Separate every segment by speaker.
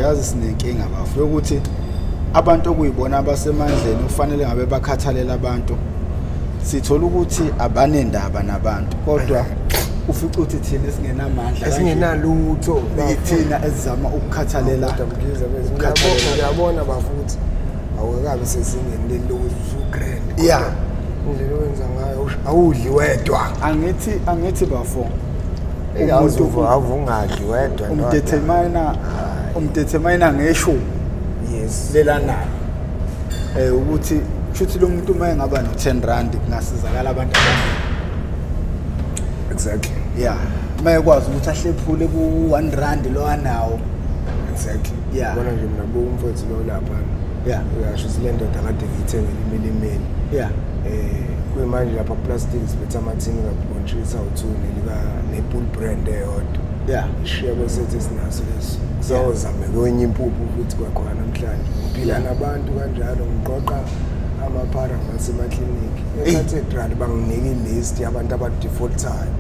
Speaker 1: Yazi sinenkinga bafo yokuthi abantu okuyibona abasemandleni kufanele ngabe bakhathalela abantu, sithola ukuthi abanendaba nabantu, kodwa ufica ukuthi thina esingenamandla
Speaker 2: esingenalutho
Speaker 1: ithina esizama ukukhathalela.
Speaker 2: Ngiyabona bafuthi awukakabi sezingeni leli lokuthi usu-grand.
Speaker 1: Yeah.
Speaker 2: Indlela owenza ngayo awudli wedwa.
Speaker 1: Angithi bafo
Speaker 2: umuntu awungadli wedwa.
Speaker 1: Umdetermina ngesho.
Speaker 2: Yes.
Speaker 1: Lela nayo. Ukuthi kushuthi lo muntu uma engaba no 10 rand kungasizakala abantu abaningi.
Speaker 2: Exactly.
Speaker 1: Yeah. Uma ekwazi ukuthi ahlephule ku 1 rand lo anawo.
Speaker 2: Exactly.
Speaker 1: Yeah.
Speaker 2: Bona nje mina bo umfowethu lo lapha.
Speaker 1: Yeah.
Speaker 2: Uyasho ukuthi le ndoda kade ngiyithengele imilimeli.
Speaker 1: Yeah.
Speaker 2: Kuyimanje lapha plastic sibetha amathini kabhontshisa u2 nelika nepool brand eyodwa.
Speaker 1: Yeah.
Speaker 2: Ishebo sethu sinaso leso. Sawuzame kwenye impuphu futhi kwakhona namhlanje. Ngiphila nabantu kanjalo, ngiqoqa amaphara ngasemakliniki. E-Cathedral banginika i-list yabantu abadefaultayo.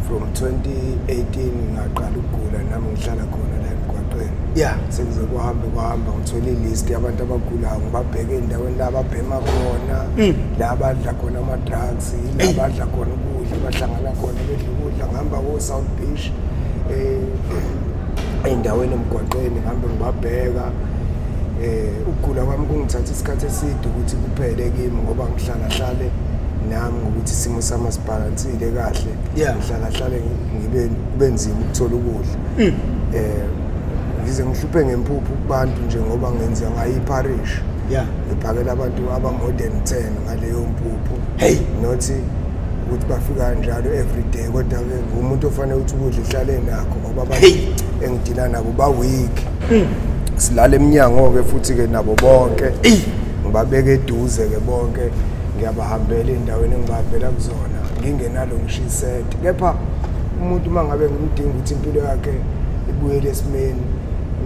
Speaker 2: From 2018 ngaqala ukugula nami ngihlala khona la emgwaqeni.
Speaker 1: Yeah.
Speaker 2: Sekuze kuhambe ngithola i-list yabantu abagulayo, ngibabheke endaweni la ababhema khona, la abadla khona ama-drugs, la abadla khona ukudla, bahlangana khona bedla ukudla. Ngihamba ko-South Beach, endaweni emgwaqeni ngihambe ngibabheka. Ukugula kwami kungithatha isikhathi eside ukuthi kuphele kimi ngoba ngihlala nami ngokuthi isimo sami asibhalansile kahle. Ngihlala ngibe kube nzima ukuthola ukudla. Ngize ngihluphe ngempuphu kubantu nje ngoba ngenza ngayo iparish.
Speaker 1: Yeah.
Speaker 2: Ngiphakela abantu aba more than 10 ngaleyo mpuphu.
Speaker 1: Hey,
Speaker 2: nothi ukuthi bafika kanjalo every day, kodwa ke ngumuntu ofanele ukuthi ukudla ihlale nakho ngoba abantu engidila nabo ba weak. Silala eminyango ke futhi ke nabo bonke. Ngibabeke eduze ke bonke, ngiyabahambela endaweni engibahambela kuzona, ngingenalo ngisho isente. Kepha umuntu mangabe ngimdinga ukuthi impilo yakhe ibuyele esimeni,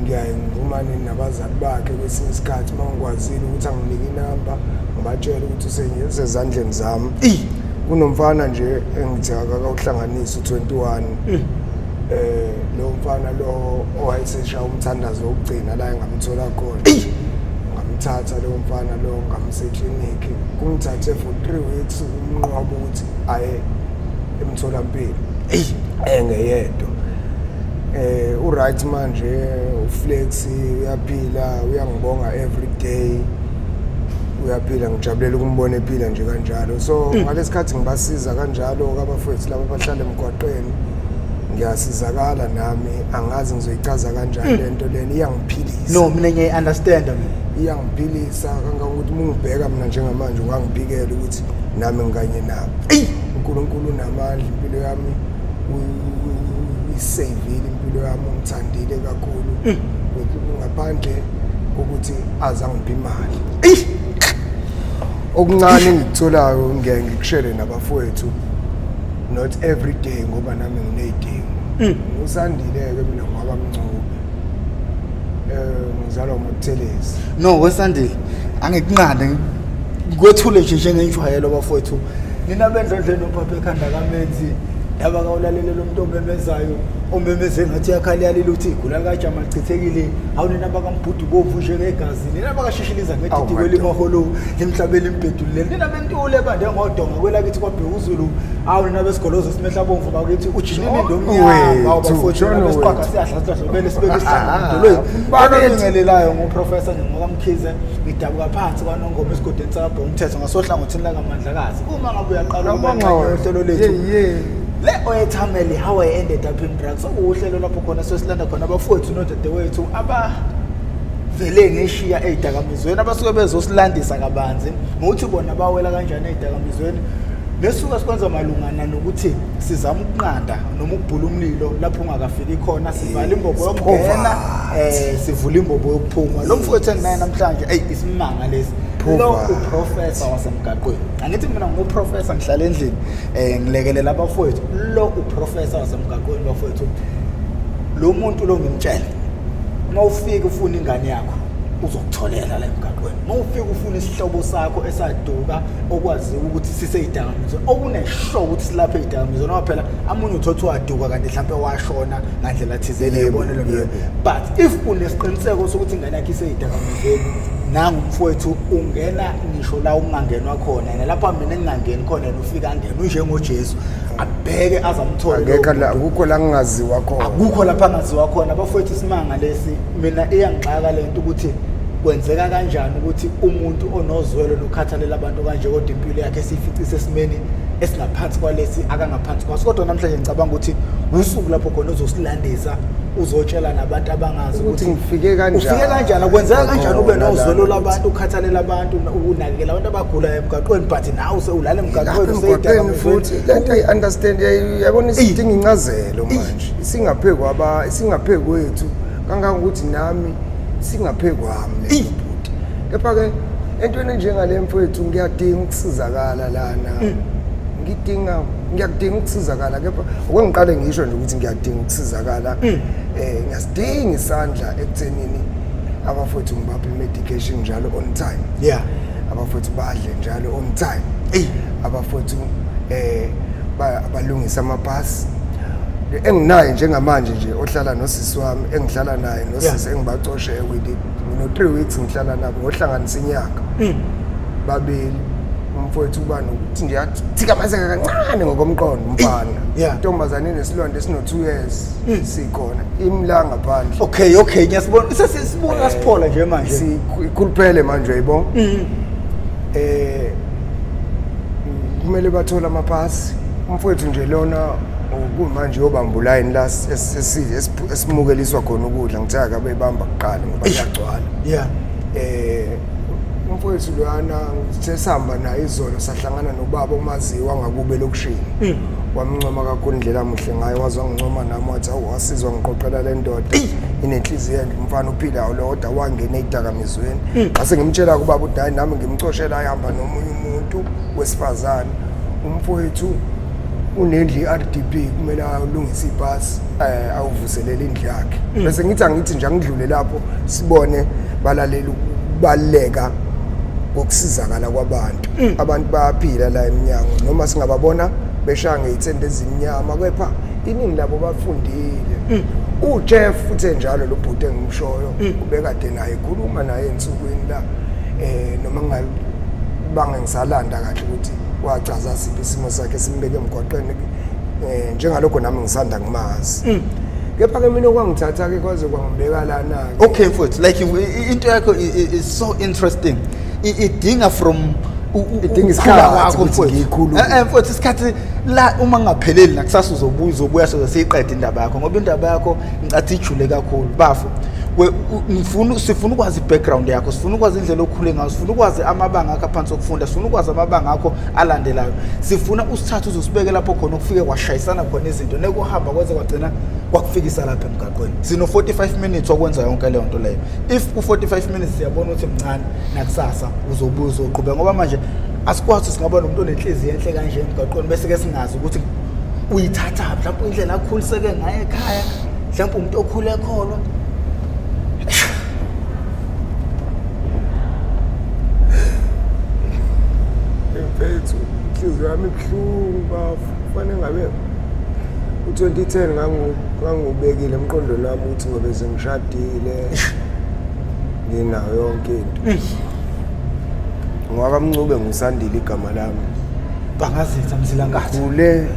Speaker 2: ngiyaye ngixhumane nabazali bakhe kwesinye isikhathi uma ngikwazile ukuthi anginike inamba, ngibatshele ukuthi usezandleni zami. Kunomfana nje engithi akakawuhlanganisi u21. Lo mfana lo owayeseshaya umthandazo wokugcina la engamthola khona. Ngamthatha lo mfana lo ngamsa eklinikhi. Kungithathe for 3 weeks ukumnqoba ukuthi aye emtholampilo. Engeyedwa. U-right manje, uflex, uyaphila, uyangibonga every day. Uyaphila, ngijabulela ukumbona ephila nje kanjalo. So ngalesikhathi ngibasiza kanjalo abafowethu laba abahlala emgwaqeni, ngiyasizakala nami. Angazi ngizoyichaza kanjani lento lena, iyangiphilisa.
Speaker 1: No, mina ngiyayi-understand mina.
Speaker 2: Iyangiphilisa kangangokuthi uma ungibheka mina njengamanje ungangiphikela ukuthi nami ngikanye nabo. uNkulunkulu unamandla, impilo yami uyisavile, impilo yami ungithandile kakhulu. Ngaphandle kokuthi azangiphi imali. Okuncane engikutholayo ngiyaye ngikushare nabafowethu, not every day ngoba nami nginey'dingo. Usandile-ke mina ngoba Mncube. Ngizalwa uMabuthelezi.
Speaker 1: No, wesandile angikunqande ngikwethule nje njengenjwayelo bafowethu. Nina bendlondleni uphapha ekhanda kaMenzi, laba kawulalele lo muntu omemezayo, omemeze ngathi uyakhaliyalile uthi igula likajama lichithekile. Hawu nina bakambhudu bovu njengegazi, nina bakashishiliza ngedidi kwelimaholo limhlabeli imbhedulile, nina bentule bande ngodonga kwelakithi kwaBhekuzulu. Hawu nina besigolozo simehla bomvu bakithi ujinini ndomnyama. Hawu bafowethu, besiqwaga siyadla sihlobele sibeke isihlalo emdolweni. Abaningelelayo nguProfessor Njengokamkhize, ngidabuka phansi kwaNongoma esigodini sakabhonga umthetho ngasohlangothini lakaMandlakazi. Uma ngabe uyaqala ukuba uhlelo lethu le oyethameli How I Ended Up in Drugs, okuhlelo lapho khona sesilanda khona abafowethu nodadewethu abavele ngeshiya ey'dakamizweni, abasuke bezosilandisa kabanzi ngokuthi bona bawela kanjani ey'dakamizweni. Lesuka sikwenza malungana nokuthi sizama ukunqanda noma ukubhula umlilo lapho ungakafiki khona, sivala imbobo yokungena, sivula imbobo yokuphuma. Lo mfowethu enginaye namhlanje, eyi isimanga lesi. Lo uprofessor wasemgaqweni. Angithi mina nguprofessor ngihlala endlini, ngilekelela abafowethu. Lo uprofessor wasemgaqweni bafowethu. Lo muntu lo ngimtshela, uma ufika ufuna ingane yakho, Uzokutholela la emgaqweni. Mawufika ufuna isihlobo sakho esaduka okwaziwa ukuthi siseyidakamizwa, okuneshow ukuthi silapha eyidakamizwa, noma phela amunye uthothi waduka kanti mhlawumbe washona ngandlela thizeni, yebona lo. But if unesiqiniseko sokuthi ingane yakhe iseyidakamizweni, nangu umfowethu ungena ngisho la ungangenwa khona, yena lapha mina engingangeni khona, yena ufika angena unjengoJesu, abheke azamthole.
Speaker 2: Akekho la, akukho la ngingaziwa khona,
Speaker 1: akukho lapha angaziwa khona. Bafowethu, isimanga lesi mina iyangixaka lento ukuthi kwenzeka kanjani ukuthi umuntu onozwelo nokhathalela abantu kanje, kodwa impilo yakhe siyificise esimeni esingaphansi kwalesi akangaphansi kwaso. Kodwa namhlanje ngicabanga ukuthi usuku lapho khona uzosilandisa, uzotshela nabantu abangazi
Speaker 2: ukuthi ngifike kanjani,
Speaker 1: ufike kanjani, kwenzeka kanjani ube nozwelo labantu, ukhathalela abantu, unakekela abantu abagulayo emgaqweni, but nawe ulala emgaqweni
Speaker 2: useyidakweni futhi. Lento I understand, yabona isidinga incazelo manje, isingaphe kwethu kangangokuthi nami singaphe kwami le bhuti. Kepha ke entweni njengale mfowethu ngiyadinga ukusizakala lana, ngiyakudinga ukusizakala. Kepha okwengiqale ngisho nje ukuthi ngiyadinga ukusizakala, ngiyasidinga isandla ekuthenini abafowethu ngibaphe medication njalo on time, abafowethu badle njalo on time, abafowethu balungisa amabhasi. Enginaye njengamanje nje ohlala nosisi wami, engihlala naye nosisi engibacoshe ngino 3 weeks ngihlala nabo, ngohlanganisa inyanga babili. Umfowethu uba nokuthi nje athikamazeka kancane ngokomqondo umfana, intombazane enesilonda esino 2 years sikhona imlanga phandle.
Speaker 1: Okay, ngiyasibona sesibona siphola nje manje,
Speaker 2: sikhuluphele manje uyayibona. Kumele bathole amapasi. Umfowethu nje lona kumanje yobamba ulayini la esimukeliswa khona ukudla, ngithe akabeyibamba kuqala ngoba iyagcwala. Umfowethu loyana ngithe sihamba naye izolo, sahlangana nobaba omaziwa ngakube elokishini, wamncoma kakhulu indlela amuhle ngayo, waze wangincoma nami, wathi awu wasizwa ngiqoqela le ndoda inenhliziyo enhle, umfana uphilayo lo, kodwa wangena ey'dakamizweni. Ngase ngimtshela kubaba ukuthi hayi nami ngimcoshela ayihamba nomunye umuntu wesifazane. Umfowethu unendlu i-RDP, kumele alungise ibhasi, awuvuselele indlu yakhe. Bese ngithi angithi nje angidlule lapho sibone balaleli ukubaluleka kokusizakala kwabantu. Abantu bayaphila la eminyango, noma singababona beshaya ngey'thende ezimnyama, kepha iningi labo bafundile. uJeff uthe njalo lo bhuti engimshoyo ubekade naye ekhuluma naye ensukwini la, noma ngingabanga ngisalanda kahle ukuthi wachaza siphi isimo sakhe simbeke emgwaqeni, njengalokho nami ngisanda ngimazi. Kepha ke mina okwangithatha ke kwaze kwangibeka lana.
Speaker 1: Okay mfowethu, like into yakho is so interesting. Idinga from
Speaker 2: idinga isikhathi ukuthi ngiyikhulume.
Speaker 1: Mfowethu, isikhathi la uma ngapheleli nakusasa uzobuya uzobuya soze siyiqede indaba yakho, ngoba indaba yakho ngicathi ijule kakhulu bafo. Sifuna ukwazi i-background yakho, sifuna ukwazi indlela okhule ngayo, sifuna ukwazi amabanga akho aphansi okufunda, sifuna ukwazi amabanga akho alandelayo, sifuna usithathe uzosibeke lapho khona okufike kwashayisana khona izinto nekuhamba kwaze kwagcina kwakufikisa lapha emgaqweni. Sino 45 minutes okwenza yonke leyo nto leyo. If ku-45 minutes siyabona ukuthi mncane, nakusasa uzobuya uzoqhubeka, ngoba manje asikwazi singaba nomuntu onenhliziyo enhle kanje emgaqweni bese ke singazi ukuthi uyithatha mhlawumbe indlela akhuliseke ngayo ekhaya, mhlawumbe umuntu okhule ekholwa.
Speaker 2: Mfethu, inhliziyo yami ibuhlungu bafo. Kufanele ngabe u-2010 ngangubekile emqondweni wami ukuthi ngobe sengishadile nginayo yonke into. NgowakaMncube nguSandile igama lami.
Speaker 1: Bangazitha Mzilankathi.
Speaker 2: Kule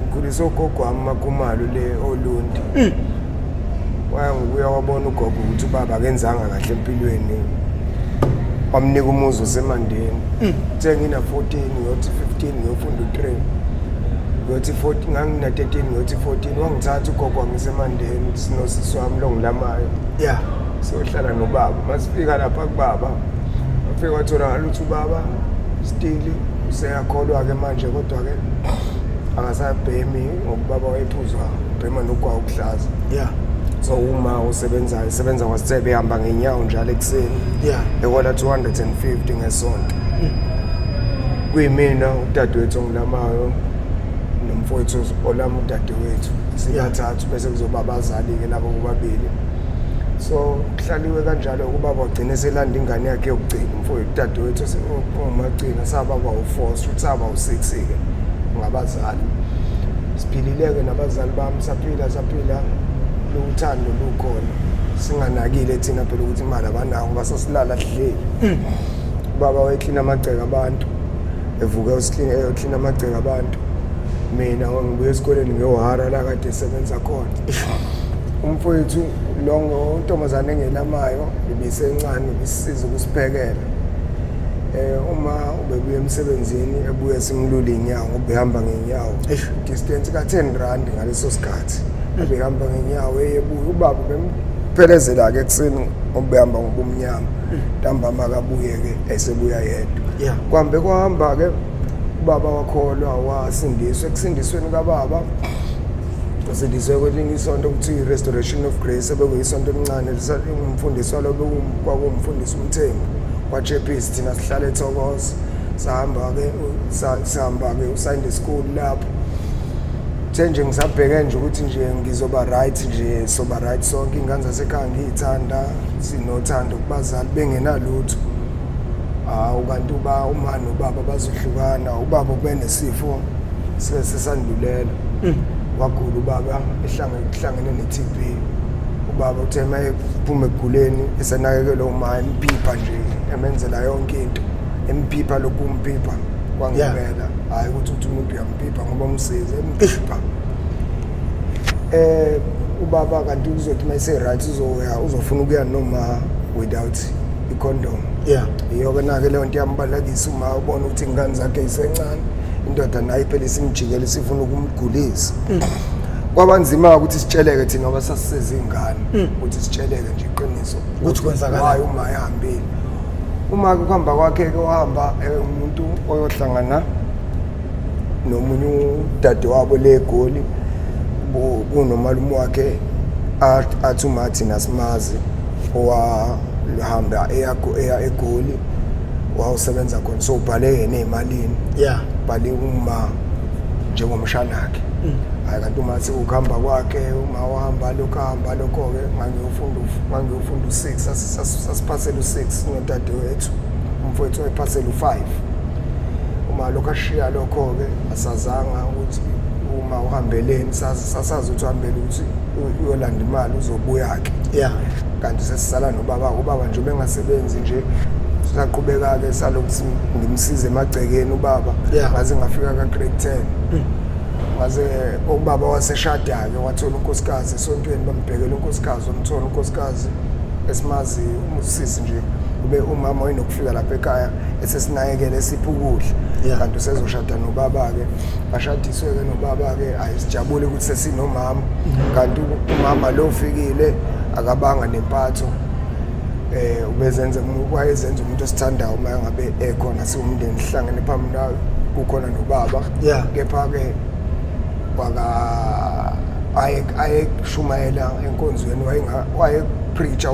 Speaker 2: ngikhuliswa ugogo wami Makhumalo le Olundi. Waya ngokuya wabona ugogo ukuthi ubaba akenzanga kahle empilweni, wamnika umuzi osemandeni. Uthe ngina 14 ngiyothi 15 ngiyofunda u3, ngiyothi 14 ngangina 13 ngiyothi 14, wangithatha ugogo wami esemandeni sinosisi wami lo ngilamayo. Siyohlala nobaba. Masifika lapha kubaba, wafika watholakala ukuthi ubaba stili useyakholwa-ke manje, kodwa-ke akasabhemi ngoba ubaba wayephuzwa ubhema nogwayi okuhlaza. So uma usebenzayo usebenza kwaSithebe, ehamba ngenyawo njalo ekuseni, ehola 250 ngesonto. Kuyimina udadewethu ongilamayo nomfowethu olama udadewethu, sibathathu, bese kuzoba abazali-ke labo bobabili. So kuhlaliwe kanjalo ubaba wagcina eselanda ingane yakhe yokugcina umfowethu dadewethu ongumagcina saba u4 futhi saba u6 ke ngabazali. Siphilileke nabazali bami saphila luthando lukhona singanakile thina phela ukuthi imali abanayo ngoba sasilala sihleli. Ubaba wayeklina amagceke abantu evuka eyoklina amagceke abantu. Mina ngibuye esikoleni ngeyohara la kade esebenza khona. Umfowethu lo ntombazane engelamayo ibisencane ibisiza ukusiphekela. Uma ubebuya emsebenzini ebuye simlula inyawo ngoba ehamba ngenyawo. Distance ka 10 rand ngaleso sikhathi. Ebehamba ngenyawo eyebuya ubaba bemphelezela ke ekseni ngoba ehamba ngobumnyama. Ntambama akabuye ke esebuya yedwa. Kwambe kwahamba ke ubaba wakholwa wasindiswa. Ekusindisweni kababa wasindiswe kwelinye isonto kuthiwa i-Restoration of Grace ebekuyisonto elincane umfundisi walo kwakuwumfundisi uMthembu kwaJeppes. Thina sihlala eThokoza sahamba ke uSunday school lapho. Uthe nje ngisabheke nje ukuthi nje ngizoba right nje soba right sonke ingane zasekhaya ngiyithanda sinothando kubazali bengenalutho. Hawu kanti uba uma nobaba bazohlukana ubaba ube nesifo sesandulela. Wagula ubaba ehlangene ne-TB. Ubaba uthe uma ephuma ekuguleni esenakekelwa uma emphipha nje emenzela yonke into emphipha lokumphipha kwangempela hayi ukuthi uthi umuntu uyamphipha ngoba umsize emphipha. Ubaba kanti uzothi uma ese-right uzofuna ukuya noma without i-condom. Iyo-ke nake leyo nto yambalekisa uma ubona ukuthi ingane zakhe isencane indoda nayo phela isimjikele sifuna ukumgulisa. Kwaba nzima ukuthi sitsheleke thina ngoba sasisezingane ukuthi sitsheleke nje iqiniso
Speaker 1: ukuthi kwenzakalani
Speaker 2: uma ehambile. Uma kuhamba kwakhe ke wahamba umuntu oyohlangana nomunye udadewabo leGoli kunomalume wakhe athi uma thina simazi owahamba eya eGoli wawusebenza khona so ubhale yena ezimalini. Bhale uma njengomshanakhe. Hayi kanti uma sekuhamba kwakhe uma wahamba lokho hamba lokho ke ngangiyofunda u6 sasiphasela u6 nodadewethu umfowethu wayephasela u5. Uma lokho ashiya lokho ke asazanga ukuthi uma uhambeleni sasazi ukuthi uhambele ukuthi uyolanda imali uzobuya ke. Kanti sesisala nobaba ubaba nje bengasebenzi nje saqhubeka ke salokhu ngimsize emagcekeni ubaba ngaze ngafika ka grade 10. Ngaze ubaba waseshada ke wathola unkosikazi esontweni bambhekela unkosikazi wamthola unkosikazi esimazi umusisi nje ube umama wayenokufika lapha ekhaya esesinakekele esipha ukudla kanti usezoshada nobaba ke bashadiswe ke nobaba ke ayisijabule ukuthi sesinomama kanti umama lo ufikile akabanga nempatho. Ubezenza wayezenza umuntu osithandayo uma ngabe ekhona siwumndeni sihlangene phambi nawe kukhona nobaba. Kepha ke waka ayekushumayela enkonzweni wayepreacher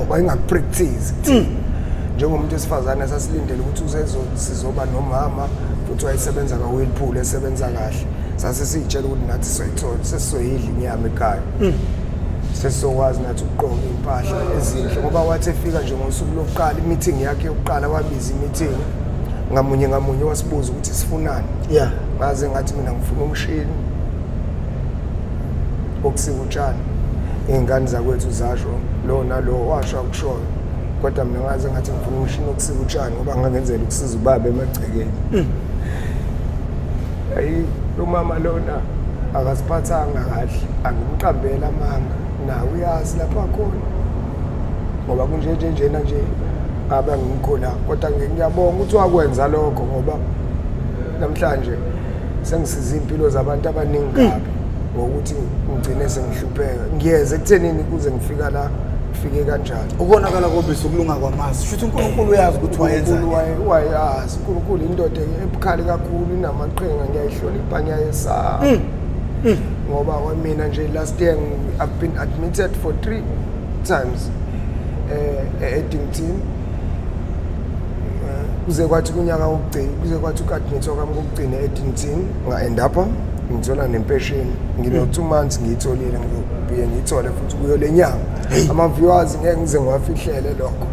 Speaker 2: wayengakupractice njengomuntu wesifazane sasilindele ukuthi sizoba nomama futhi wayesebenza ka Whirlpool esebenza kahle sase siyitshela ukuthi nathi soyithola sesizoyidla inyama ekhaya sesizokwazi nathi ukugqoka impahla ezinhle ngoba wathi efika nje ngosuku lokuqala i-meeting yakhe yokuqala wabiza i-meeting ngamunye ngamunye wasibuza ukuthi sifunani. Ngaze ngathi mina ngifuna umshini okusika utshani. Iy'ngane zakwethu zasho lo nalo washo akushoyo kodwa mina ngaze ngathi ngifuna umshini okusika utshani ngoba ngangenzela ukusiza ubaba emagcekeni. Ayi lo mama lona akasiphathanga kahle angimqambela amanga nawe uyazi lapha khona ngoba kunje njena nje ngabe ngimkhola kodwa ngiyabonga ukuthi wakwenza lokho ngoba namhlanje sengisiza impilo zabantu abaningi kabi ngokuthi ngigcine sengihlupheka ngiyeze ekuthenini kuze ngifika la ngifike kanjani.
Speaker 1: Ukonakala kobisi ukulunga kwamasi shuthi uNkulunkulu uyazi ukuthi wayenzani.
Speaker 2: Wayazi uNkulunkulu indoda ebukhali kakhulu inamaqhinga ngiyayihlonipha ngiyayesaba ngoba kwamina nje last year I've been admitted for 3 times e-Addington. Kuze kwathi kunyaka wokugcina kuze kwathi uku-admithwa kwami kokugcina e-Addington nga-end up Ngithola nempesheni, ngino 2 months ngiyitholile, ngiyobuye ngiyithole futhi kuyo lenyanga. Ama viewers ngeke ngize ngiwafihlele lokho.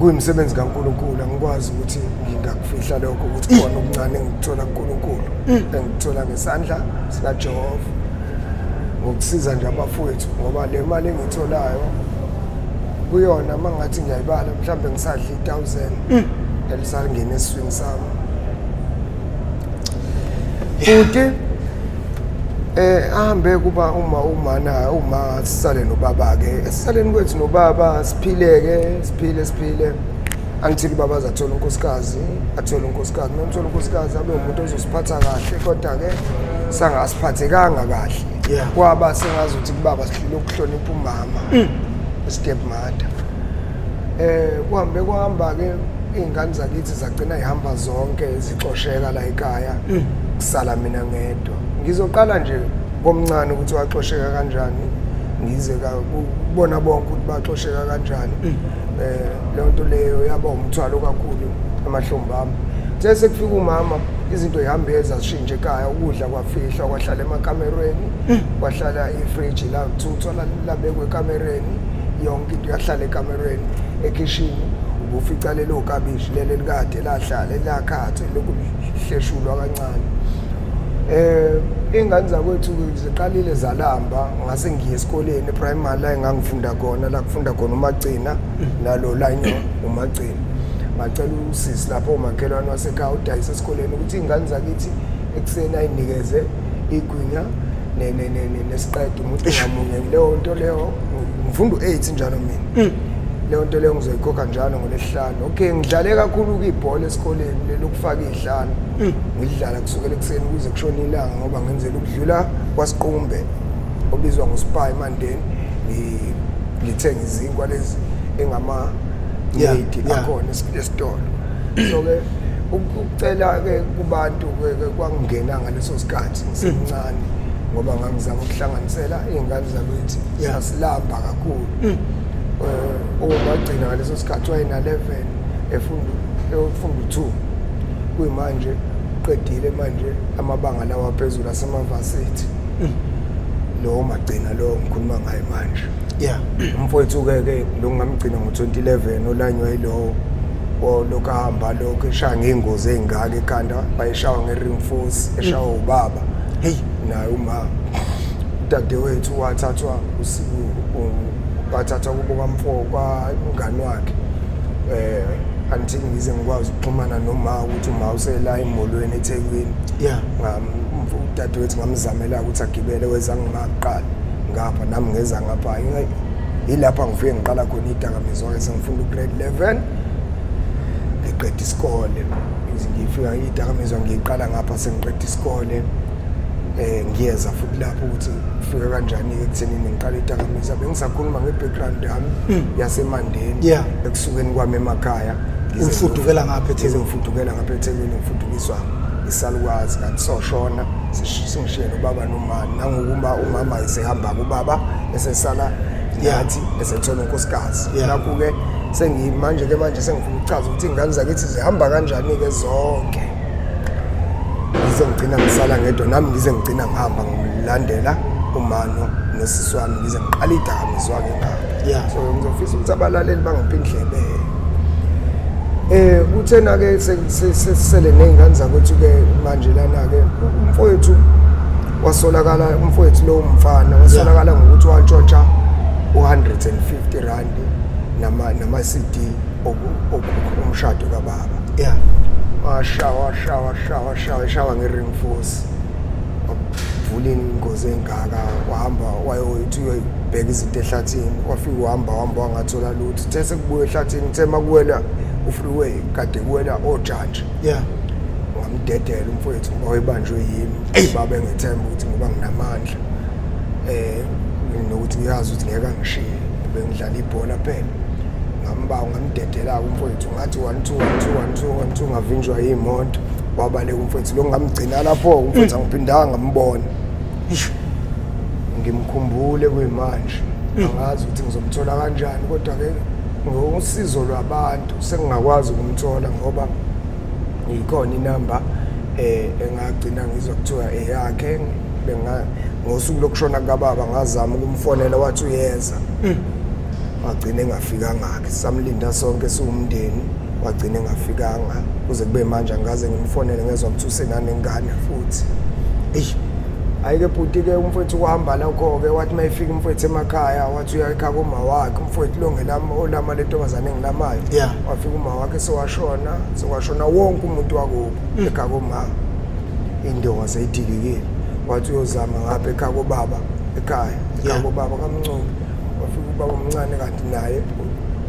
Speaker 2: Kuyimisebenzi kaNkuluNkulu, angikwazi ukuthi ngingakufihla lokho ukuthi khona okuncane engikuthola kuNkulunkulu, engikuthola ngesandla sikaJehova ngokusiza nje abafowethu, ngoba le mali engiyitholayo kuyona mangathi ngiyayibala mhlawumbe ngisadla 1000 elisangena esiswini sami. Futhi ahambe kuba uma sisale nobaba ke, esisaleni kwethu nobaba siphileke, siphile. Angithini ubaba azathola unkosikazi, athole unkosikazi, nomthola unkosikazi abe umuntu ozosiphatha kahle, kodwa ke sangasiphathekanga kahle. Kwaba sengazuthi kubaba sihlule ukuhlonipha umama, step mother. Kuhambe kuhamba ke izingane zakithi zagcina ihamba zonke zixosheka la ekhaya, kusala mina ngedwa. Ngizoqala nje komncane ukuthi waxosheka kanjani, ngize kubona bonke ukuthi baxosheka kanjani. Leyo nto leyo yaba umthwalo kakhulu emahlombe ami. Sekufika umama, izinto zihambe zashintsha ekhaya, ukudla kwafihlwa, kwahlala emakamerweni, kwahlala ifridge la kuthuthwa labekwe ekamereni, yonke into yahlala ekamerweni. Ekhishini ubufica lelo kabishi leli likade lahlala elakhathwe lokuhleshulwa kancane. Ingane zakwethu ziqalile zalamba, ngase ngiye esikoleni primary la engangifunda khona, la kufunda khona uMagcina nalo lanyo uMagcina. Ngacela usisi lapho umakhelwane wasekhaya udayisa esikoleni ukuthi ingane zakithi ekuseni ayinikeze igwinya nesiqedo umuntu ngamunye. Leyo nto leyo ngifunda u8 njalo mina. Leyo nto leyo ngizoyikhokha njalo ngolesihlanu. Okay, ngidlale kakhulu ibhola esikoleni lelokufaka izihlanu. Ngidlala kusukela ekuseni kuze kushone ilanga, ngoba ngenzela ukudlula kwaSiqumbe obizwa ngoSpy Mandeni, ngithenga izinkwa lezi engama 80 akhona esitolo. So ke ukucela ke kubantu ke kwangena ngaleso sikhathi ngisemncane, ngoba ngangizama ukuhlanganisela izingane zakwethu, sasilamba kakhulu. Umagcina ngaleso sikhathi wayena 11 efunda 2, kuyimanje uqedile manje amabanga lawa phezulu asemavasithi. Lo magcina lo ngikhuluma ngaye manje. Umfowethu ke lo ngamgcina ngo2011 olanywa yilowo lokahamba lokho eshaya ngeengozi ezingaka ekhanda, bayishawa nge-ring force, eshawa ubaba.
Speaker 1: Hey,
Speaker 2: naye uma udadewethu wathathwa wathathwa kubo kwamfo kwamngani wakhe. Until ngize ngikwazi ukuxhumana noma ukuthi uma usela emolweni eThekwini. Udadewethu ngamzamela ukuthi agibele weza ngingaqala ngapha, nami ngeza ngapha. Yilapha ngifike ngiqala khona idakamizwa ke, sengifunda ugrade 11 ngiqeda isikole. Ngifika idakamizwa ngiqala ngapha sengiqeda isikole. Ngiyeza futhi lapho ukuthi kufika kanjani ke ekuthenini ngiqala idakamizwa. Bengisakhuluma ngebackground yami yaseMandeni, ekusukeni kwami emakhaya.
Speaker 1: Ngifudukela ngapha eThekwini,
Speaker 2: ngifudukela ngapha eThekwini, ngifudukiswa isalukwazi kanti soshona singishiye nobaba nomama. Nangokuba umama esehamba kubaba esesala nathi esethola unkosikazi. Nakho ke sengimanje ke manje sengifuna ukuchaza ukuthi ingane zakithi zihamba kanjani ke zonke. Ngize ngigcina ngisala ngedwa nami, ngize ngigcina ngihamba ngilandela umano nosisi wami, ngize ngiqala idakamizwa ke ngapha. So ngizofisa ukuthi abalaleli bangiphe indlebe. Kuthena ke sesele nezingane zakwethu ke manje lana ke umfowethu wasolakala, umfowethu lo mfana wasolakala ngokuthi wantshontsha u150 rand nama CD omshado kababa. Washawa nge-ring force, wavula ingozi engaka, wahamba wayothi uyobheka izinto ehlathini, wafika uhamba wangathola lutho. Uthe sekubuya ehlathini, uthe makuwela ufreeway kade kuwela ojantshi. Ngamdedela umfowethu ngoba wayebanjwe yimi, baba engethemba ukuthi ngoba nginamandla nokuthi ngiyazi ukuthi ngeke angishiye, bengidlala ibhola phela. Ngamba ngamdedela umfowethu ngathi 1 2 1 2 1 2 1 2, ngavinjwa imoto, wabaleka umfowethu lo. Ngamgcina lapho umfowethu, angiphindanga ngambona. Ngimkhumbule kuyimanje, angazi ukuthi ngizomthola kanjani, kodwa ke ngosizo lwabantu sengingakwazi ukumthola ngoba ikhona inamba Engagcina ngizwa kuthiwa eyakhe benga ngosuku lokushona kababa ngazama ukumfonela wathi uyeza. Wagcina engafikanga ke, samlinda sonke siwumndeni, wagcina engafikanga kuze kube manje angaze ngimfonele ngezwa ukuthi usenanengane futhi. Eish, ayike bhuti ke umfowethu kuhamba lokho ke, wathi mayifika umfowethu emakhaya wathi uya ekhaya kuma wakhe umfowethu lo ngelami olama lentombazane engilamayo. Wafika uma wakhe sewashona, sewashona wonke umuntu wakubo ekhaya koma, indonga seyidilikile. Wathi uyozama ngapha ekhaya kobaba, ekhaya ekhaya kobaba kaMncube, wafika ubaba omncane kanti naye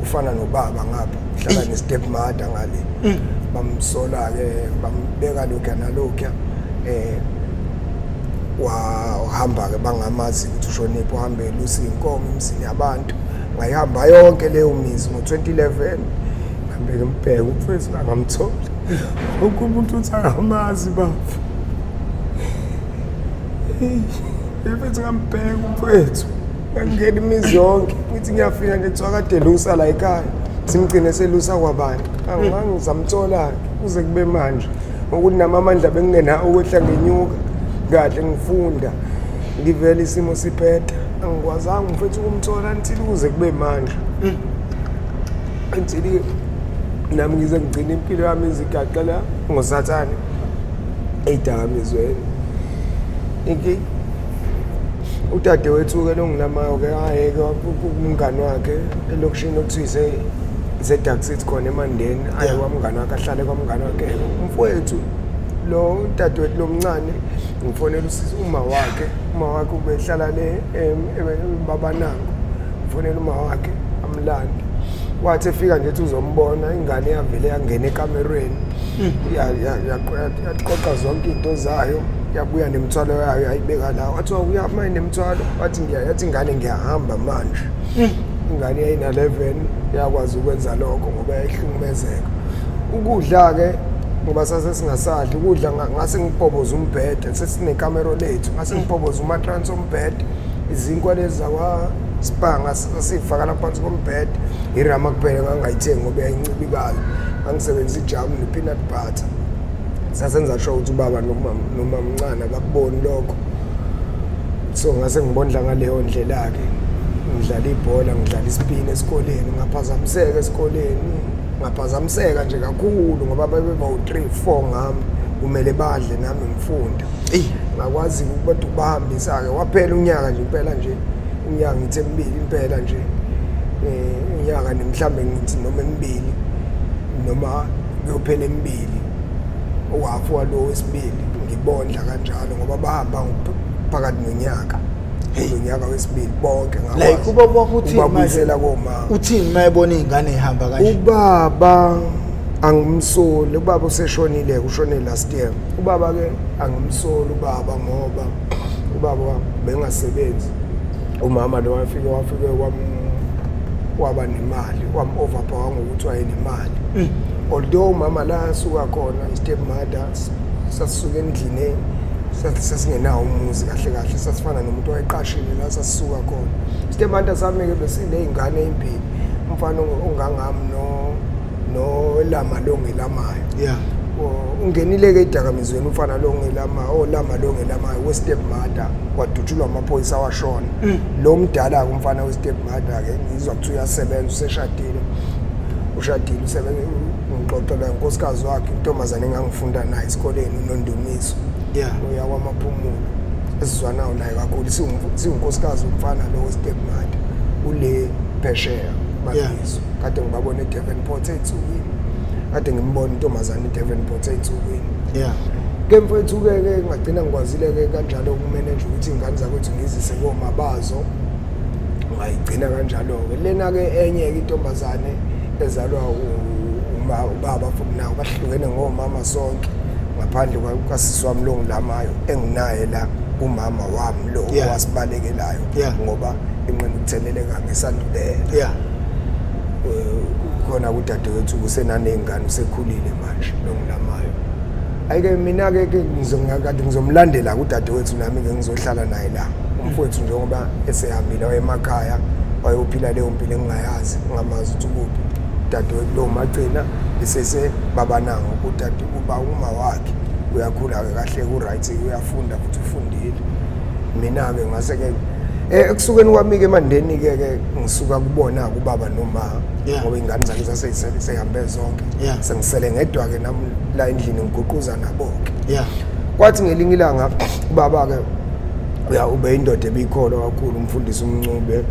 Speaker 2: ufana nobaba ngapha, uhlala ne-step mother ngale. Bamsola ke, bambeka lokhuya nalokhuya, wahamba ke bangamazi ukuthi ushonephi, uhambe elusa iy'nkomo emizini yabantu. Ngayihamba yonke leyo mizi ngo-2011, ngihambe ngimbheke umfowethu angamthola, wonke umuntu uthi akamazi bafo. Mfethu ngambheka umfowethu, ngangena imizi yonke, ngithi ngiyafika nje kuthiwa kade elusa la ekhaya, simgcine selusa kwabantu. Angizamthola-ke kuze kube manje, ngokuthi nami amandla bengingenawo ukwehla ngenyuka kahle ngifunda, ngivele isimo siphetha, angikwazanga mfethu ukumthola until kuze kube manje, until nami ngize ngigcine impilo yami izigaqela ngosathane ey'dakamizweni. Udadewethu-ke lo ngilamayo-ke ayeke umngani wakhe elokishini okuthiwa ise-Dark City khona eMandeni, aye kwamngani wakhe, ahlale kwamngani wakhe. Umfowethu lo udadewethu lo mncane ngifonela usisi uma wakhe, uma wakhe ubehlala le Babanango, ngifonela uma wakhe amlande. Wathi efika nje ethi uzombona, ingane yavele yangena ekamerweni, yaqoqa zonke iy'nto zayo, yabuya nemithwalo yayo yayibeka la. Wathi uyahamba nemithwalo, wathi yathi ingane ngiyahamba manje. Ingane yayina-11 yakwazi ukwenza lokho ngoba yayihlukumezeka. Ukudla-ke ngoba sase singasadli ukudla, ngase ngibhoboza umbhede, sesinekamero lethu, ngase ngibhoboza umatransi ombhede, izinkwa lezi zakwa-Spar ngasifaka lapha phansi kombhede, irama kuphela ngangayithengi ngoba yayincibikala, ngangisebenzisa ijamu ne-peanut butter. Sasenza sure ukuthi ubaba nomamncane abakuboni lokho, so ngase ngibondla ngaleyo ndlela-ke. Ngidlala ibhola, ngidlala isipini esikoleni, ngaphazamiseka esikoleni, ngaphazamiseka nje kakhulu ngoba babeba u-3 4 ngami, kumele badle nami ngifunde. Ngakwazi kodwa ukubahambisa-ke, waphela unyaka nje impela nje, unyaka ngithi emibili impela nje, unyaka mhlambe ngithi noma emibili noma kuyophela emibili, uhafu walo wesibili ngibondla kanjalo ngoba bahamba phakathi nonyaka, nonyaka wesibili bonke ngakwazi.
Speaker 1: Like ubaba wakho uthini manje?
Speaker 2: Ubabuyisela komama.
Speaker 1: Uthini uma ebona iy'ngane ey'hamba kanje?
Speaker 2: Ubaba angimsoli, ubaba useshonile, ushone last year. Ubaba-ke angimsoli ubaba ngoba ubaba bengasebenzi. Umama lo wafike waba nemali, wam-overpower ngokuthi wayenemali. Although umama la asuka khona, i-step mother, sasisuka endlini, sasingenawo umuzi kahle kahle, sasifana nomuntu owayeqashile la sasisuka khona. Step mother sami-ke besiney'ngane ey'mbili, umfana ongangami nolama lo ngelamayo. Ungenile-ke ey'dakamizweni umfana lo olama lo ngelamayo we-step mother, wadutshulwa amaphoyisa washona. Lo mdala-ke umfana we-step mother-ke ngizwa kuthiwa uyasebenza, useshadile, ushadile, usebenza, ngixoxelwa inkosikazi wakhe, intombazane engangifunda naye esikoleni, uNondumiso. Uya kwaMaphumulo, esizwanayo naye kakhulu, siwunkosikazi umfana lo we-step mother, ule phesheya bakiso. Kade ngibabona eDevonport ey'nsukwini, kade ngimbona intombazane eDevonport ey'nsukwini. Ke mfowethu-ke ke ngagcina ngikwazile-ke kanjalo ukumeneja ukuthi iy'ngane zakwethu ngizise koma bazo, ngayigcina kanjalo-ke. Lena-ke enye-ke intombazane ezalwa ubaba futhi nawo bahlukene ngomama sonke, ngaphandle kwasisi wami lo ngilamayo enginaye la, umama wami lo owasibalekelayo ngoba enqena ukutheleleka ngesandulela. Khona kudadewethu kusenaney'ngane, usekhulile manje lo ngilamayo. Ayike mina-ke ke kade ngizomlandela kudadewethu nami-ke ngizohlala naye la. Umfowethu njengoba esehambile wayemakhaya, wayophila leyo mpilo engingayazi, ngingamazi ukuthi ukuphi. Udadewethu lo magcina esese babanango kudade kuba uma wakhe. Uyakhula-ke kahle ku-right, uyafunda futhi ufundile. Mina-ke ngase-ke ekusukeni kwami-ke emandeni-ke ke ngisuka kubona-ke ubaba noma ngoba iy'ngane zakhe zaseyihambe zonke. Sengisele ngedwa-ke nami la endlini ngiguquza nabo-ke. Kwathi ngelinye ilanga ubaba-ke ube indoda ebikholwa kakhulu, umfundisi uMncube,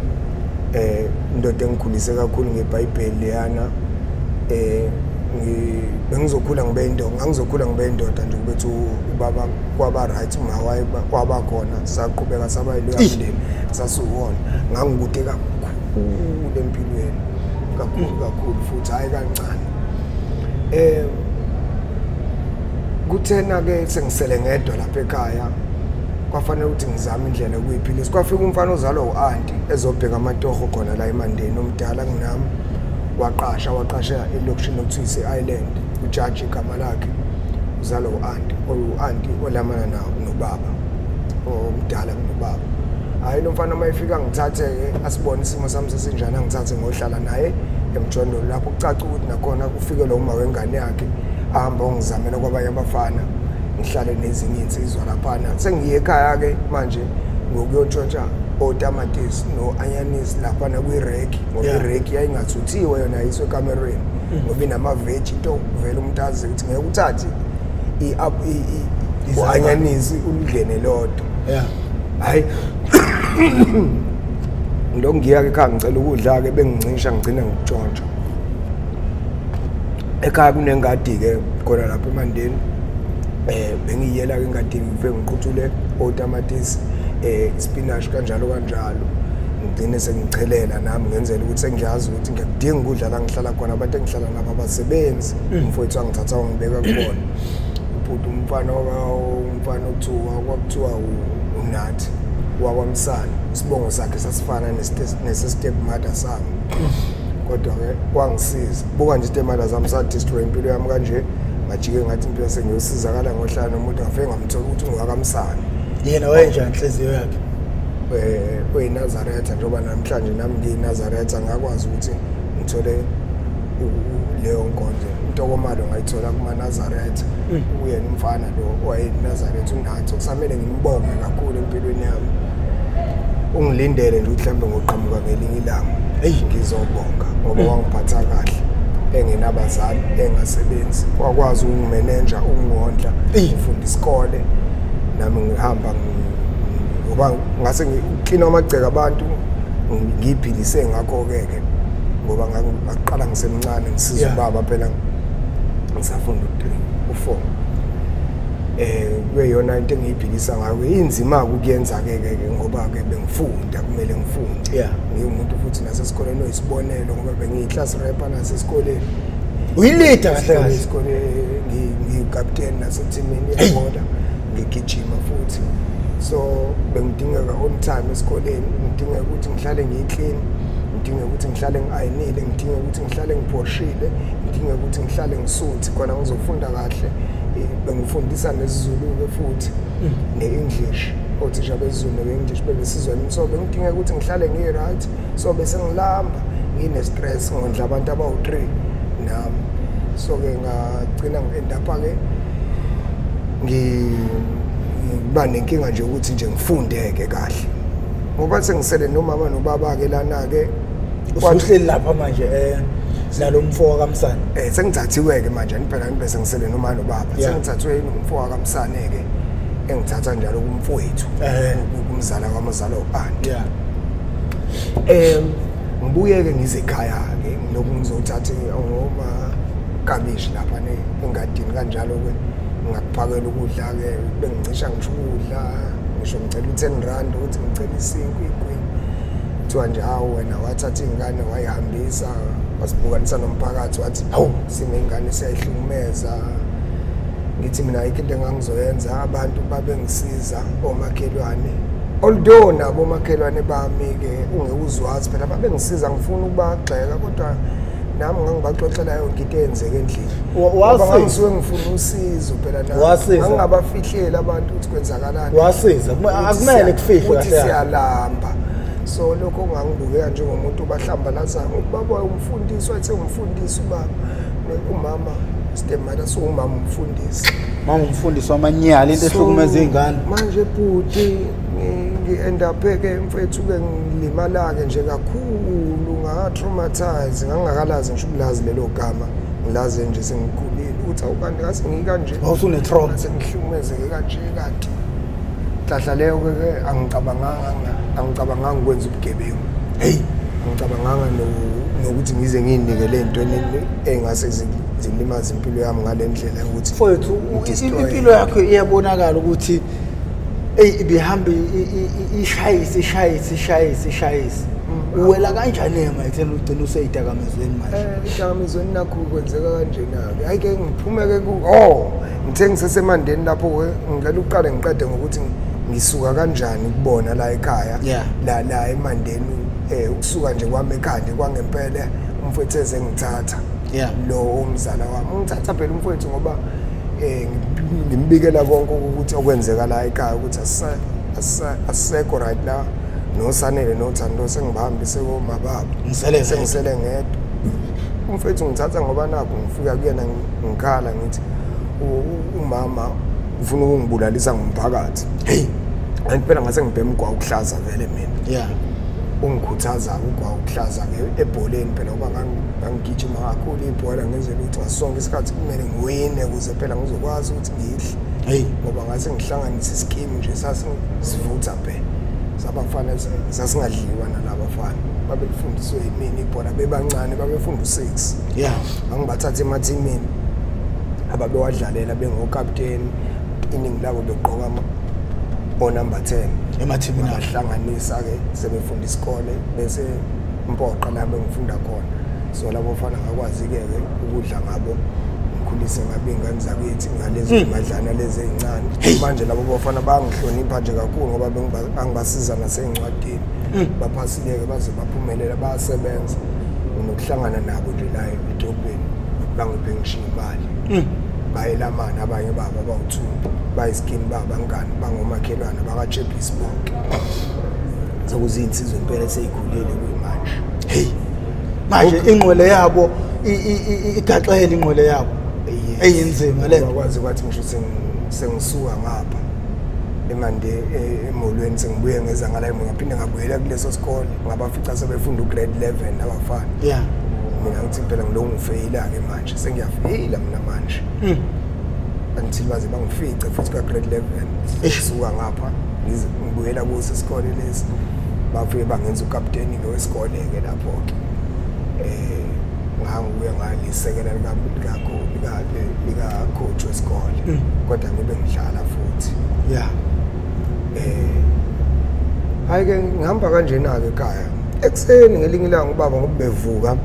Speaker 2: indoda engikhulise kakhulu ngeBhayibheli leyana. Bengizokhula ngibe indoda, ngangizokhula ngibe indoda nje kubethu ubaba kwaba right, uma kwaba khona saqhubeka saba yileyo mndeni sasuwona. Ngangikude kakhulu empilweni, kakhulu kakhulu futhi hayi kancane. Kuthena ke sengisele ngedwa lapha ekhaya, kwafanele ukuthi ngizame indlela yokuyiphilisa. Kwafika umfana ozalwa u-anti ezobheka amatoho khona la eMandeni, omdala kunami, waqasha elokishini okuthiwa ise-Island, ujaji igama lakhe, uzalwa u-anti, u-anti olamana nobaba, omdala kunobaba. Hhayi lo mfana uma efika ngithathe-ke asibone isimo sami sesinjani, angithathe ngohlala naye emjondolo lapho kucaca ukuthi nakhona kufike lo uma wengane yakhe, ahamba ongizamela kwabanye abafana, ngihlale nezinye insizwa laphana. Sengiye ekhaya-ke manje ngokuyontshontsha otamatisi no-anyanisi laphana kwireki, ngoba ireki yayingathuthiwe yona yayiswe ekamerweni, ngoba inamaveji, into vele umuntu azi ukuthi ngeke uthathe u-anyanisi ulidlene lodwa. Hhayi ngilokhu ngiya-ke ekhaya ngicela ukudla-ke, bengincisha ngigcina ngikutshontsha. Ekhaya kunengadi-ke khona lapha eMandeni, bengiyela-ke engadini ngifike ngiqhuthule otamatisi, spinach kanjalo kanjalo, ngigcine sengichelela nami ngenzela ukuthi sengiyazi ukuthi ngiyakudinga ukudla la ngihlala khona, abantu engihlala nabo abasebenzi, umfowethu wangithatha wangibeka kubona. Ubhuti umfana okuthiwa kwakuthiwa uNathi wakwaMsane, isibongo sakhe sasifana nese-step mother sami, kodwa-ke wangisiza. Buka nje i-step mother sami sa-destroy impilo yami kanje, ngajike ngathi impilo sengiyosizakala ngohlala nomuntu, ngafike ngamthola ukuthi ungowakaMsane.
Speaker 1: Yena wayenjani inhliziyo yakhe?
Speaker 2: OyiNazaretha, njengoba namhlanje nami ngiyiNazaretha, ngakwazi ukuthi ngithole leyo nkonzo. Intokomalo ngayithola kumaNazaretha. Uyena umfana lo owayeyiNazaretha uNathi, okusamele ngimbonge kakhulu empilweni yami. Ungilindele nje ukuthi mhlawumbe ngoqhamuka ngelinye ilanga ngizobonga ngoba wangiphatha kahle, engenabazali, engasebenzi, wakwazi ukungimenenja, ukungondla, ngifunda isikole nami ngihamba ngoba ngase ngiklina amagceke abantu ngiyiphilise ngakho-ke ke, ngoba ngaqala ngisemncane ngisiza ubaba phela ngisafunda u-3 u-4. Kuyeyona into engiyiphilisa ngayo. Inzima-ke ukuyenza-ke ke ngoba-ke bengifunda, kumele ngifunde. Ngiwumuntu futhi nasesikoleni oyisibonelo ngoba bengiyi-class rapper nasesikoleni.
Speaker 1: Uyi-leader kahle kahle.
Speaker 2: Isikole ngiyikapteni nasethimini yebhola, ngigijima futhi. So bengidingeka on time esikoleni, ngidingeka ukuthi ngihlale ngiyi-clean, ngidingeka ukuthi ngihlale ngi-ayinile, ngidingeka ukuthi ngihlale ngiphoshile, ngidingeka ukuthi ngihlale ngisuthi khona ngizofunda kahle. Bengifundisa nesiZulu-ke futhi ne-English, othisha besiZulu ne-English bebesizwa yimi. So bengidingeka ukuthi ngihlale ngi-right, so bese ngilamba ngine-stress ngondla abantu abawu-3 nami. So-ke ngagcina ngi-end-up-ke ngiba nenkinga nje ukuthi nje ngifundeke kahle, ngoba sengisele nomama nobaba-ke lana-ke.
Speaker 1: Usuhleli lapha manje nalo mfo wakaMsane?
Speaker 2: Sengithathiwe-ke manje, phela ngibe sengisele noma nobaba. Sengithathiwe nomfo wakaMsane-ke, engithatha njalo kumfowethu, kumzala kwamazala u-anti. Ngibuye-ke ngize ekhaya-ke, ngilokhu ngizothatha ngoma kabishi lapha engadini kanjalo-ke, ngakuphakela ukudla-ke, bengincisha ngisho ukudla, ngisho ngicela u-10 rand ukuthi ngicela isinkwa igwini. Kuthiwa nje hawu wena wathatha iy'ngane wayihambisa, wasibukanisa nomphakathi, wathi hawu siney'ngane siyayihlukumeza. Ngithi mina ayikho into engangizoyenza, abantu babengisiza omakhelwane. Although nabo omakhelwane bami-ke ungeke uzwazi phela babengisiza, ngifuna ukubagxeka kodwa nami ngangibaxoxela yonke into eyenzeka endlini. Ngoba ngangisuke ngifuna usizo phela nami. Ngangingabafihleli abantu ukuthi kwenzakalani.
Speaker 1: Wasiza, akumele kufihlwe
Speaker 2: kahle. Ukuthi siyalamba. So lokho ngangibukeka njengomuntu obahlambalazayo, ubaba umfundisi, wathi umfundisi ubaba, umama stepmother, so umama umfundisi.
Speaker 1: Mama umfundisi wamanyala into ehlukumeza izingane.
Speaker 2: Manje bhuti ngi-end up ke mfethu ke ngilimala ke nje kakhulu, nga-traumatize, ngangingakalazi ngisho ukulazi lelo gama, ngilazi nje sengikhulile ukuthi awukanti ngase ngikanje.
Speaker 1: Wawusune-trauma.
Speaker 2: Sengihlukumezeke kanje kanti. Hlahla leyo ke angicabanganga ukwenza ubugebengu.
Speaker 1: Hey,
Speaker 2: angicabanganga nokuthi ngize ngiyinikele entweni engase zilimaze impilo yami ngale ndlela ukuthi
Speaker 1: mfowethu impilo yakho iyabonakala ukuthi ey ibihamba ishayise ishayise ishayise ishayise. Uwela kanjani manje ugcina useyidakamizweni manje?
Speaker 2: Idakamizweni nakho kwenzeka kanjena-ke. Hayi ke ngiphume-ke ku ngithe ngisesemandeni lapho-ke ngicela ukuqale ngiqede ngokuthi ngisuka kanjani kubona la ekhaya la emandeni. Ukusuka nje kwami ekhaya kwangempela umfowethu ezengithatha lo umzala wami ungithatha phela umfowethu ngoba ngimbikela konke ukuthi okwenzeka la ekhaya ukuthi asisekho right la noSanele noThando sengibahambise komababa sengisele ngedwa. Umfowethu ngithatha ngoba nakho ngifika kuyena ngikhala ngithi umama ufuna ukungibulalisa ngomphakathi.
Speaker 1: Hey,
Speaker 2: anti phela ngase ngibhema ugwayi ukuhlaza vele mina. Ungikhuthaza ugwayi ukuhlaza ke ebholeni phela ngoba ngangigijima kakhulu ibhola ngenzela ukuthi ngasonke isikhathi kumele ngiwine ukuze phela ngizokwazi ukuthi ngidle.
Speaker 1: Hey,
Speaker 2: ngoba ngase ngihlanganisa iskimu nje sasivutha phela sabafana sasingadliwa nalabafana babefundiswe yimini ibhola bebancane babefunda u6. Angibathatha emathimini ababewadlalela bengokapteni iningi labo begqoka o-number 10
Speaker 1: emathimini
Speaker 2: abahlanganisa-ke sebefunda isikole bese mpoqa la bengifunda khona. So labo fana ngakwazi-ke ke ukudla ngabo ngikhulise ngabe iy'ngane zakithi ngalezi madlana lezi ey'ncane. Manje labo bafana bangihlonipha nje kakhulu ngoba bangibasiza nasey'ncwadini. Baphasile-ke baze baphumelela bayasebenza. Nginokuhlangana nabo nje la edolobheni bangiphe ngishiya imali. Bayelamana abanye babo abawu-2 bayiskini babangani bangomakhelwane bakaChepisi bonke. Sekuzinsizwa impela seyikhulile kuyimanje.
Speaker 1: Hey, manje ingqwele yabo igaxele ingqwele yabo eyinzima le.
Speaker 2: Bakwazi kwathi ngisho sengisuka ngapha emande emolweni sengibuye ngeza ngala ngaphinde ngabuyela kuleso sikole ngabafica sebefunda ugrade 11 abafana. Mina ngithi phela ngilongu ngifeyila-ke manje sengiyafeyila mina manje. Until baze bangifice futhi ka-grade 11 suka ngapha ngibuyela kuso isikole lesi bafike bangenza ukapteni-ke wesikole-ke lapho-ke. Ngangibuye ngalisekela lika-coach wesikole kodwa ngibe ngidlala futhi. Hhayi-ke ngihamba kanjena-ke ekhaya ekuseni ngelinye ilanga ubaba ngoba bevuka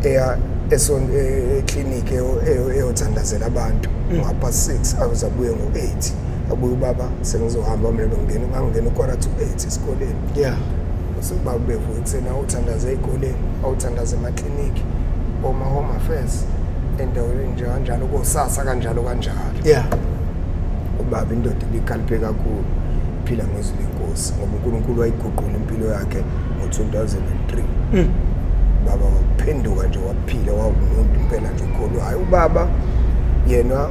Speaker 2: eya eklinikhi eyothandazela abantu ngapha 6 azobuye ngo-8 abuye ubaba sengizohamba mina bengena ngangena 7:45 esikoleni. Ubaba bevuka ekuseni awuthandaze ey'koleni awuthandaze emaklinikhi oma-home affairs endaweni nje kanjalo kosasa kanjalo kanjalo. Ubaba indoda ibikhaliphe kakhulu iphila ngezwi lenkosi ngoba uNkulunkulu wayiguqula impilo yakhe ngo-2003. Baba waphenduka nje waphila wawumuntu impela nje ukholwayo. Ubaba yena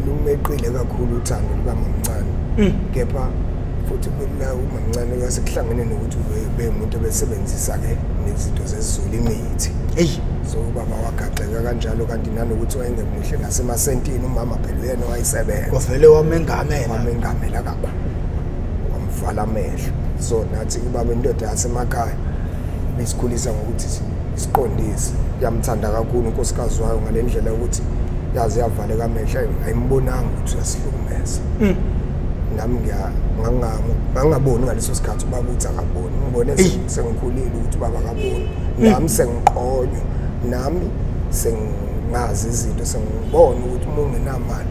Speaker 2: lumeqile kakhulu uthando lukamamncane kepha futhi umamncane kwasekuhlangene nokuthi ube umuntu obesebenzisa-ke nezinto zesiZulu imithi. So ubaba wagaxeka kanjalo kanti nanokuthi wayengemuhle nasemasentini umama phela uyena owayesebenza.
Speaker 1: Kwavele wamengamela.
Speaker 2: Wamengamela kakhulu. Wamvala amehlo. So nathi ubaba indoda yasemakhaya besikhulisa ngokuthi isiqondise. Yamthanda kakhulu unkosikazi wayo ngale ndlela ukuthi yaze yavaleka amehlo ayimbonanga ukuthi uyasihlukumeza. Nami ngangaboni ngaleso sikhathi ubaba uthi akaboni. Ngibone sengikhulile ukuthi ubaba akaboni. Nami sengiqonywa, nami sengazi izinto sengibona ukuthi uma ungenamali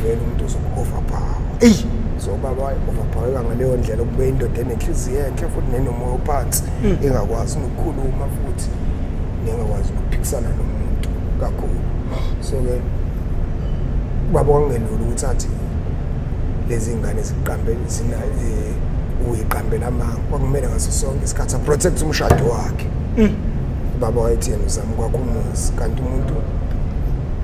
Speaker 2: vele umuntu uzoku-overpower. So ubaba waye-overpower ngaleyo ndlela ukube indoda enenhliziyo enhle futhi nenomoya ophansi engakwazi nokukhuluma futhi nengakwazi nokuphikisana nomuntu kakhulu. So-ke ubaba kwangelula ukuthi athi lezi ngane ziqambe uyiqambela amanga, kwakumele ngaso sonke isikhathi aprotect umshado wakhe. Ubaba wayethi yena uzama ukwakha umuzi kanti umuntu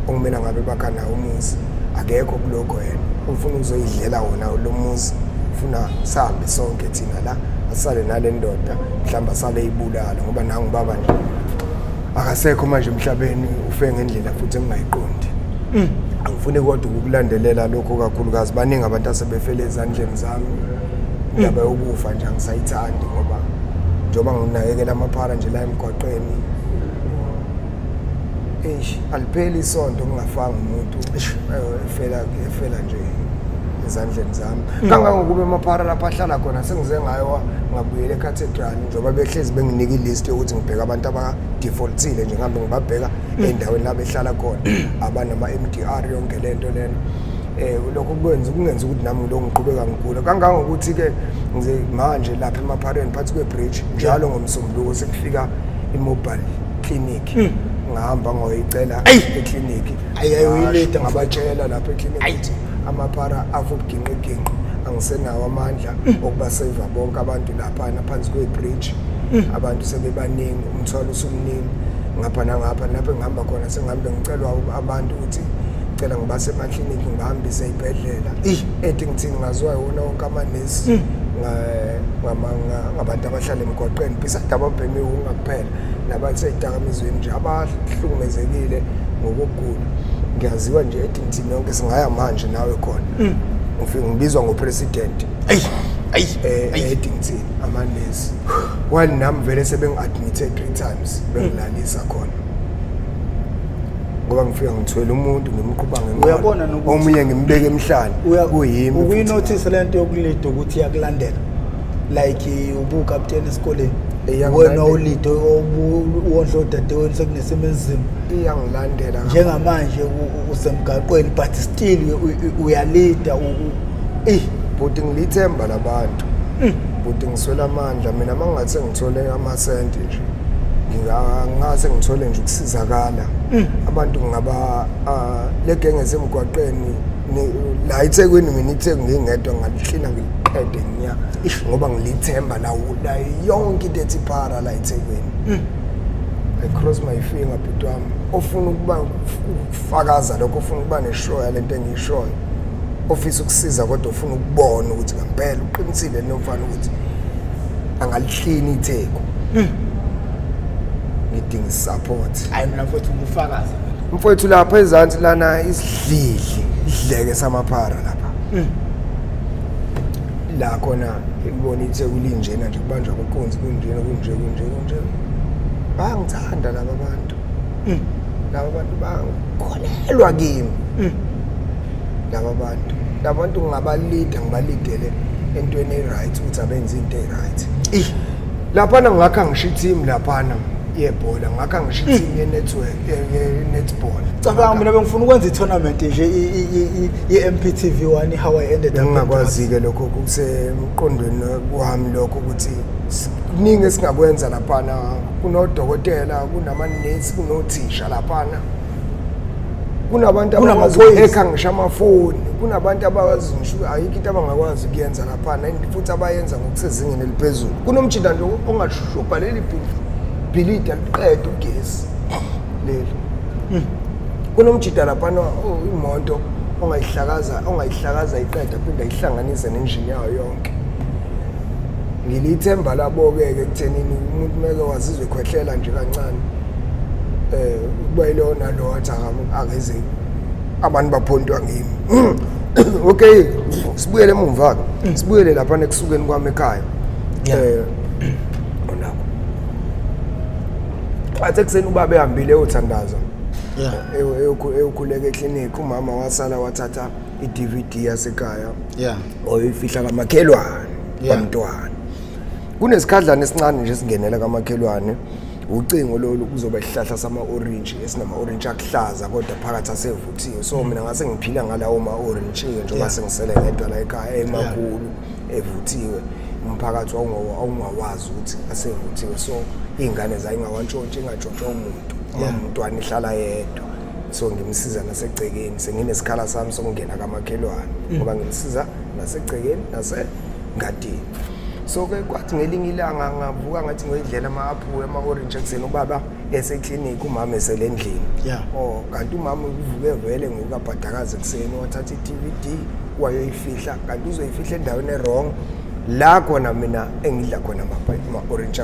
Speaker 2: okumele ngabe bakha nawo umuzi akekho kulokho yena. Ufuna ukuzoyidlela wona lo muzi, ufuna sihambe sonke thina la, asale nale ndoda, mhlawumbe asale ibulala ngoba nangu baba nje akasekho manje emhlabeni, ufe ngendlela futhi engingayiqondi. Angifuni kodwa ukukulandelela lokho kakhulukazi, baningi abantu asebefele ezandleni zami. Indaba yokufa nje angisayithandi ngoba njengoba nginakekela amaphara nje la emgwaqeni, eish alipheli isonto ngingafanga umuntu efela nje ezandleni zami. Kangangokuba emaphara lapha ahlala khona sengize ngayo ngabuyela eCathedral, njengoba behlezi benginika ilist yokuthi ngibheka abantu abadefaultile nje, ngihambe ngibabheka endaweni la behlala khona abanama MDR yonke lento lena. Lokho kwenza kungenza ukuthi nami lo ngiqhubeka ngigula kangangokuthi ke ngize manje lapha emaphareni phansi kwebridge njalo ngomsombuluko sekufika i-mobile clinic, ngihamba ngoyicela eclinic, ngabatshela lapha eclinic ukuthi amaphara afubuginqiginqi angisenawo amandla okubaseva bonke abantu laphana phansi kwebridge. Abantu sebebaningi, umthwalo usumningi ngapha nangapha. Lapho engihamba khona sengihambe ngicelwa abantu ukuthi cela ngibase emaklinikhi, ngibahambise ey'bhedlela. Ethi ngithini ngaziwa yiwona wonke amanesi ngabantu abahlala emgwaqeni, besides ababhema iwunga kuphela nabaseyidakamizweni nje abahlukumezekile ngokugula. Ngiyaziwa nje eDington yonke, singaya manje nawe khona. Ngifike ngibizwa ngopresident eDington amanesi. While nami vele sebengi-admitted 3 times, bengilalisa khona. Ngoba ngifika ngithwele umuntu ngimqhuba ngenqola.
Speaker 1: Uyabona nokuthi
Speaker 2: omunye ngimbeke emhlane kuyimi.
Speaker 1: Ukuyinotice lento yokulida ukuthi iyakulandela. Like ubukapteni esikoleni. Wena ulide wondla odadewenu sekunesimo enzima.
Speaker 2: Iyangilandela.
Speaker 1: Njengamanje usemgaqweni but still uyalida.
Speaker 2: Bhuti ngilithemba labantu. Bhuti ngiswela amandla mina mangathi ngithole amasenti nje. Ngingase ngithole nje ukusizakala. Abantu ngaba le genge esemgwaqeni la eThekwini, mina iTheku ngingedwa ngalihlina ngiliqede nya ngoba ngilithemba la yonke into ethi phara la eThekwini. I cross my finger bhuti wami, ofuna ukuba ukufakaza lokho, ofuna ukuba neshow yalento engiyishoyo, ofisa ukusiza kodwa ofuna ukubona ukuthi ngempela uqinisile nomfana ukuthi angalihlini iTheku. Ngidinga support.
Speaker 1: Hayi mina mfowethu ngufakaza.
Speaker 2: Mfowethu lapha ezansi lana isidlidli, idleke samaphara lapha. La khona ngibona iTheku linjena nje, kubanjwa abakhonzi kunjena kunje kunje kunje. Bayangithanda laba bantu. Laba bantu bangikholelwa kimi. Laba bantu. Laba bantu ngingabalida, ngibalidele entweni e-right ukuthi abenze into e-right. Laphana ngakha ngisho i-team laphana yebhola, ngakha ngisho i-team ye-network, ye-netball.
Speaker 1: Cabanga mina bengifuna ukwenza i-tournament nje ye-MPTV 1 how I ended up.
Speaker 2: Ngingakwazi-ke lokho, kusemqondweni wami lokho ukuthi kuningi esingakwenza laphana. Kunodokotela, kunamanesi, kunothisha laphana. Kunabantu abakwazi ukuhekha ngisho amafoni, kunabantu abakwazi ngisho ayikho into abangakwazi ukuyenza laphana, futhi abayenza ngokusezingeni eliphezulu. Kunomjida nje ongashubha leli bhilidi aliqede ugesi leli. Kunomjida laphana imoto ongayihlakaza iqeda aphinde ayihlanganise nenjini yayo yonke. Ngilithemba labo-ke ekuthenini umuntu meke wazizwe ekhwehlela nje kancane, kuba yilowo nalowo athi akeze abantu baphontwa ngimi. Okay, sibuyele emumva-ke, sibuyele laphana ekusukeni kwami ekhaya. Onakho athi ekuseni ubaba ehambile eyothandaza, eyokhuleka eklinikhi, umama wasala wathatha i-DVD yasekhaya oyifihla kamakhelwane kwamntwana. Kunesikhadlana esincane nje esingenela kamakhelwane, ucingo lolu kuzoba isihlahla sama-orange esinama-orange akuhlaza kodwa phakathi asevuthiwe. So mina ngase ngiphila ngalawo ma-orange njengoba sengisele ngedwa la ekhaya, emakhulu evuthiwe. Umphakathi wawungawazi ukuthi asevuthiwe, so iy'ngane zayingawantshontshe, ingatshontshwa umuntu, umntwana ihlala yedwa. So ngimsiza nasegcekeni, senginesikhala sami sokungena kamakhelwane ngoba ngimsiza nasegcekeni nasengadini. So ke kwathi ngelinye ilanga ngavuka ngathi ngoyidlela ama-aphula ama-orange ekuseni, ubaba eseklinikhi, umama esele endlini. Oh, kanti umama uvuke vele ngokabhadakazi ekuseni, wathatha i-DVD Wayoyifihla, kanti uzoyifihla endaweni e-wrong la khona mina engidla khona ama-orange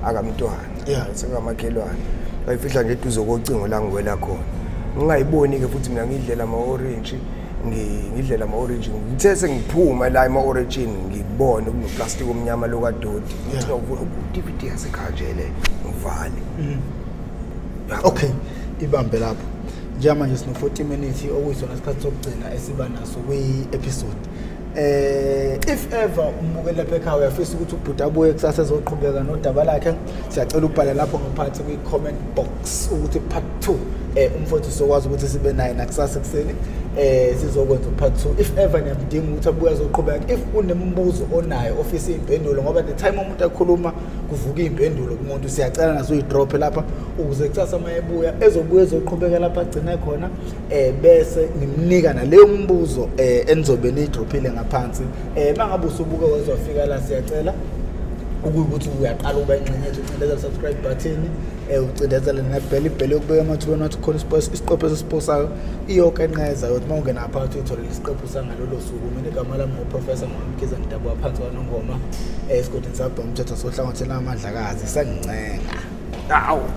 Speaker 2: akamntwana sekamakhelwane. Wayifihla nje eduze kocingo la ngiwela khona, ngingayiboni-ke futhi mina ngidlela ama-orange, ngidlela ama-orange. Ngithe sengiphuma la ema-orangini, ngibone kunoplastiki omnyama lokadoti, ngithi DVD yasekhaya nje le, ngivale.
Speaker 1: Okay, ibambe lapho. Njengamanje sino-40 minutes, okuyisona isikhathi sokugcina esiba naso kwi-episode. If ever umbukeli lapha ekhaya uyafisa ukuthi ubhuti abuye kusasa ezoqhubeka nodaba lakhe, siyacela ubhale lapho ngaphansi kwi-comment box ukuthi part 2, umfowethu sokwazi ukuthi sibe naye nakusasa ekuseni, sizokwenza part 2 if ever niyamdinga ukuthi abuye azoqhubeka. If unemibuzo onayo ofisa iy'mpendulo, ngoba the time umuntu akhuluma kuvuka iy'mpendulo kumuntu, siyacela nazo uyidrophe lapha ukuze kusasa uma ebuya ezobuya ezoqhubeka lapha agcine khona, bese nimnika naleyo mbuzo enizobe niyidrophile ngaphansi. Uma ngabe usubuka waze wafika la, siyacela ukuthi uyaqala ukuba ingxenye yethu, ucindezela subscribe button, ucindezele nebheli, ibheli yokubeka emathubeni wathi khona isiqephu esisiposayo iyokenqeza yokuthi uma ungena phakathi uyitholele isiqephu sangalolo suku. Mina igama lami nguProfessor Ngomkhize, ngidabuka phansi kwaNongoma, esigodini sabha umthetho sohlangothini lamandlakazi. Sangincenga.
Speaker 2: Awu.